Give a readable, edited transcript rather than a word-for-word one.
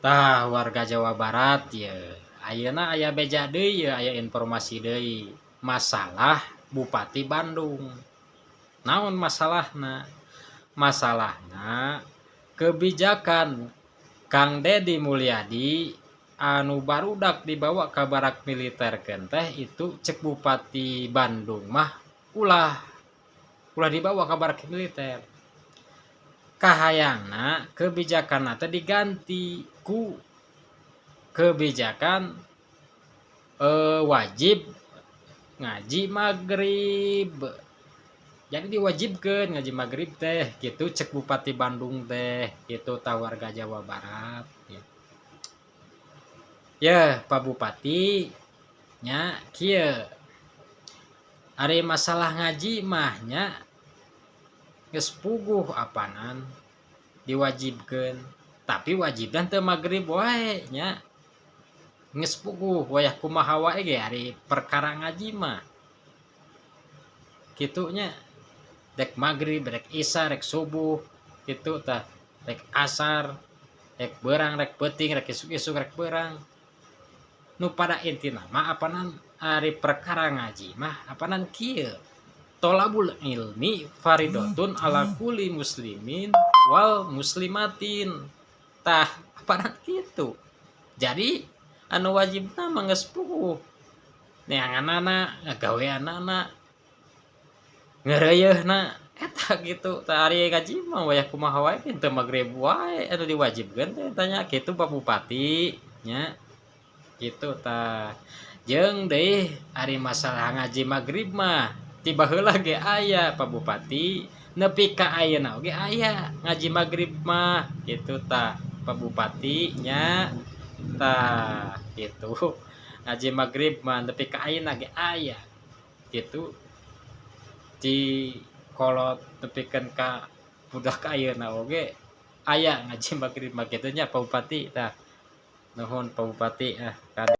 Tah, warga Jawa Barat ye, ayeuna aya beja deui ye, aya informasi deui masalah Bupati Bandung. Naon masalahna? Masalahna kebijakan Kang Dedi Mulyadi anu barudak dibawa ke barak militer teh itu cek Bupati Bandung mah ulah ulah dibawa ke barak militer. Kahayangna kebijakan teh diganti ku kebijakan wajib ngaji maghrib. Jadi diwajibkan ngaji maghrib teh gitu, cek Bupati Bandung teh gitu. Tah, warga Jawa Barat ya, ya Pak Bupati nya, kieu ari masalah ngaji mah nya geus puguh apanan diwajibkeun, tapi wajibna teu maghrib wae nya. Geus puguh wayah kumaha wae ge ari perkara ngaji mah kitu nya, rek maghrib, rek isya, rek subuh gitu tah, rek asar, rek berang, rek peuting, rek isuk-isuk, rek berang, nu pada intina mah apanan ari perkara ngaji mah apanan kieu: tolabul ilmi faridotun ala kulli muslimin wal muslimatin. Tah, apanan kitu. Jadi anu wajibna mah geus puguh neanganana, ngagaweanana, ngeureuyeuna eta gitu. Tah, ari ngaji mah wayah kumaha wae, teu maghrib wae anu diwajibkeun teh tanya kitu, Pak Bupati nya gitu. Tah, jeung deui ari masalah ngaji maghrib mah ti baheula ge aya, Pak Bupati, nepi ka ayeuna oge aya ngaji maghrib mah gitu. Tah, Pak Bupati nya, tah gitu, ngaji maghrib mah nepi ka ayeuna ge aya gitu, ti kolot nepikeun ka budak ayeuna oge aya ngaji maghrib mah kitu nya, Pak Bupati. Tah, nuhun, Pak Bupati. Ah.